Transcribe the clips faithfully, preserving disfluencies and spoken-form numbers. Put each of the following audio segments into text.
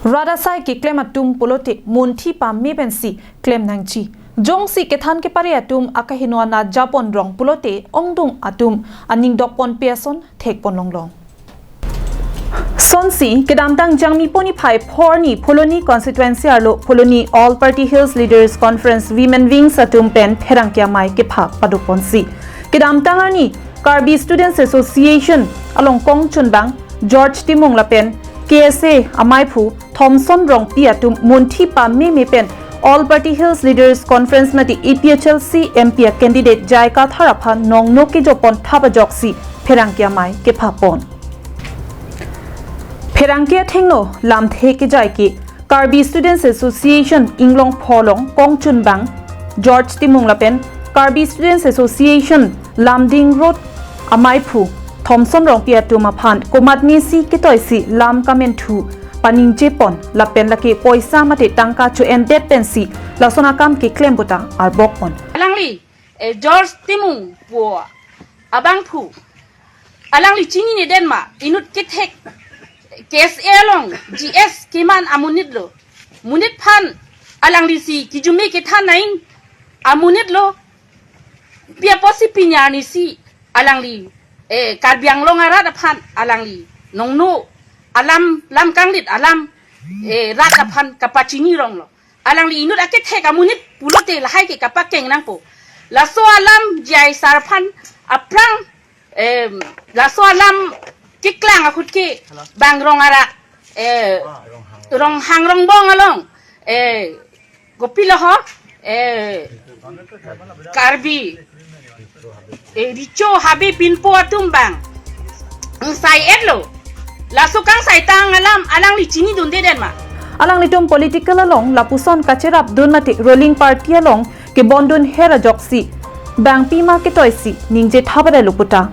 Rat asai keklem atum pulote munthi pame pensi klem nangji. Jongsi kethan kepare atum akaheno anat japon rong pulote ongdung atum aning dokpon pe ason thekpon longlong. Sonsi kedamtang Jangmi poni phai phorni Phuloni constituency arlo Phuloni All Party Hills Leaders Conference Women Wings atum pen pherangke amei kepha padokponsi, kedamtang arni Karbi Students Association along kongchunbang George Timung lapen K S A ameiphu Thomson Rongpi atum munthi pameme pen All Party Hills Leaders Conference mate A P H L C M P a candidate J I Kathar aphan nongno kejopon thap ajoksi pherangke amei kephapon. Pherangke athengno lamthe kejai ke Karbi Students Association Inglongpho along kongchunbang George Timung lapen Karbi Students Association Lumding Road ameiphu Thomson Rongpi atum aphan komatnesi ketoisi lam kamenthu paningjepon lapen lake poisa mate tangka cho-endet pensi lason akam keklem puta arbokpon. Alangli, eh, George Timung pu abangphu, alangli chinine den ma, inut kethek K S A along G S keman amonit lo. Monit aphan alanglisi kijume kethan nang amonit lo. Pi apotsi pini arnisi alangli, eh, Karbi Anglong arat aphan alangli nongno alam, lam kanglit alam, eh, rat aphan kapachini rong lo. Alangli inut akethek amonit pulote lahai ke kapakeng nangpo. Laso alam J I sir aphan aphrang, em, laso alam keklang ahut ke bang rong arat, eh, Ronghang Rongbong along, eh, kopilo ho, eh, Karbi, eh, Richo Habe Pinpo atum bang angsai-et lo. Laso kangsaitang alam alangli chinidunde den ma. Alanglitum political along lapuson kacherapdun mate ruling party along kebondun her ajoksi bangpi ma ketoisi ningje thap adai lo puta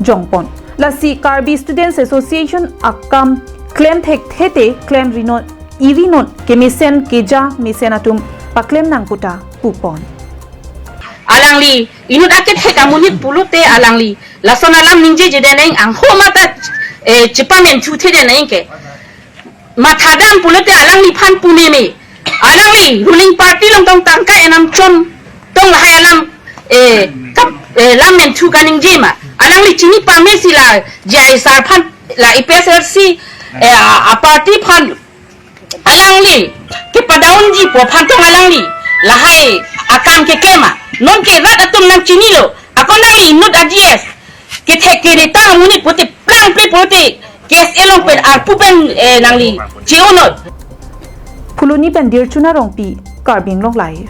jongpon. Lasi Karbi Students Association akam klem thekthete klem rinon irinon kemesen keja mesen atum paklem nang puta pupon. Alangli inut akethek amonit pulote alangli lason alam ningjeje den nang, angho mata, eh, chepamenthu the den nang ke. Mathadam pulote alangliphan pumeme. Alangli ruling party along tong tangka enam chon tong lahai alam, eh, kap, eh, lam menthu kaningje ma. Alangli chini pamesi la J I sir aphan, la A P H L C, eh, a, a party aphan alangli kepadaunji pu aphan tong alangli lahai akam keklem ma. Non ke rat atum nangchinilo. Akon nangli inut a G S kethek kere ta amonit pulote plangple pulote K S A along pen arpu pen, eh, nangli che-o non. Phuloni pen Dirchuna Rongpi, Karbi Anglong Live.